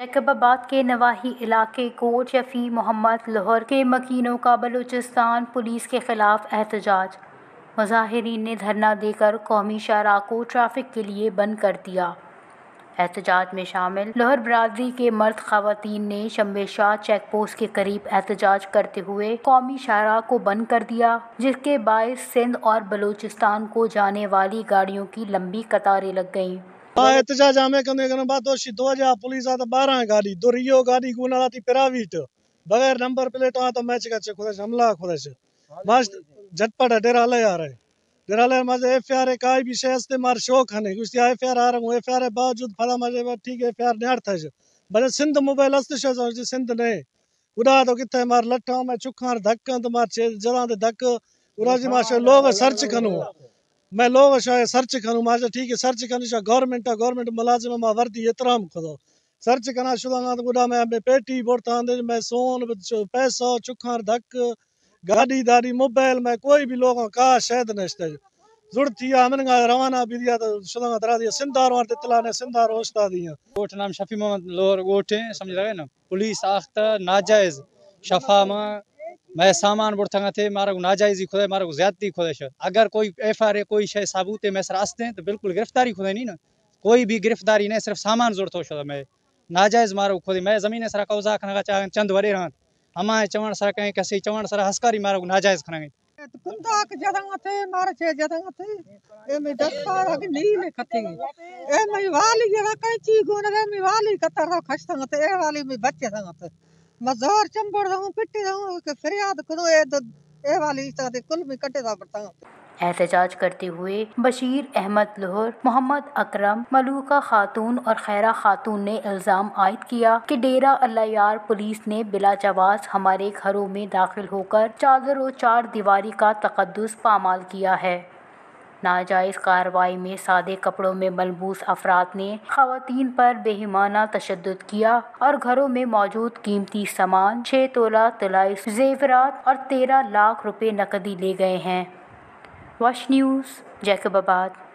جیکب آباد کے نواحی علاقے کوٹ شفیع محمد لوہر کے مکینوں کا بلوچستان پولیس کے خلاف احتجاج۔ مظاہرین نے دھرنا دے کر قومی شاہراہ کو ٹریفک کے لیے بند کر دیا۔ احتجاج میں شامل لوہر برادری کے مرد خواتین نے شمبے شاہ چیک پوسٹ کے قریب احتجاج کرتے ہوئے قومی شاہراہ کو بند کر دیا، جس کے باعث سندھ اور بلوچستان کو جانے والی گاڑیوں کی لمبی قطاریں لگ گئیں۔ ہاں، احتجاج ہمیں کنے کنے بات دوشی دو جا پولیس آتا بارہ گاڑی، دو ریو گاڑی گونا آتی پرائیویٹ، بغیر نمبر پلیٹ آتا میچ کا چے خودش حملہ خودش۔ ماش جھٹپٹ ڈیرا لے آ رہے۔ ڈیرا لے ماش ایف آئی آر کائی بھی شے استے مار شوق ہنے۔ گوشتی ایف آئی آر آ رہا ہوں، ایف آئی آر باوجود پھلا ماش ٹھیک ہے، ایف آئی آر نیار تھا۔ بلے سندھ موبائل استے شے سمجھے سندھ نے۔ ادا تو کتھے مار لٹاں میں چکھاں دھک انت مار چے جلاں دے دھک۔ ادا جی ماشا لوگ سرچ کنوں۔ میں لوگ شاہ سرچ کنوں، ماشا ٹھیک ہے، سرچ کنوں شاہ گورنمنٹ، گورنمنٹ ملازم ما وردی احترام کھدو۔ سرچ کنا شداں تو گڈا میں، میں پیٹی بورتاں دے، میں سون، پیسہ، چکھاں دھک، گاڑی داری، موبائل، میں کوئی بھی لوگوں کا شاید نشتے۔ زڑ تھی آ منگا روانہ بھی دیا تو شداں درا دیا سندھار وارت اطلاع نے سندھار اوشتا دیا۔ گوٹھ نام شفیع محمد لوہر گوٹھ ہیں، سمجھ رہے نا؟ پولیس آختہ ناجائز شفا ما، مئے سامان برتگ ات، مارا گوں ناجائزی کھدے، مارا گوں زیادتی کھدے شد۔ اگر کوئی ایف آئی آر ہے، کوئی شے ثبوت ہے مئے سر است ہیں تو بالکل گرفتاری کھدے نہیں نا۔ کوئی بھی گرفتاری نہیں، صرف سامان زرتو شد مئے۔ ناجائز مارا گوں کھدے، مئے زمین سرا قبضہ کنگا چاہن چند ورے رہن۔ ہما چوان سرا کہیں کسی چوان سرا ہسکاری مارا گوں ناجائز کھنگے۔ تو کنداک جداں تے مار چے جداں تے۔ اے میں دستار اگ نیل کتے۔ اے میں والی جدا کئی چی گون رے میں والی کتر رو کھشتاں تے اے والی میں بچے داں تے۔ میں زور چمبڑ داں، پٹی داں، کہ فریاد کنو اے دو، اے والی تا دے کل میں کٹے دا بڑتاں۔ احتجاج کرتے ہوئے بشیر احمد لوہر، محمد اکرم، ملوکہ خاتون اور خیرہ خاتون نے الزام عائد کیا کہ ڈیرہ اللہ یار پولیس نے بلا جواز ہمارے گھروں میں داخل ہو کر چادر و چار دیواری کا تقدس پامال کیا ہے۔ ناجائز کارروائی میں سادے کپڑوں میں ملبوس افراد نے خواتین پر بے ایمانہ تشدد کیا اور گھروں میں موجود قیمتی سامان، چھ تولہ طلائی زیورات اور تیرہ لاکھ روپے نقدی لے گئے ہیں۔ وش نیوز، جیکب آباد۔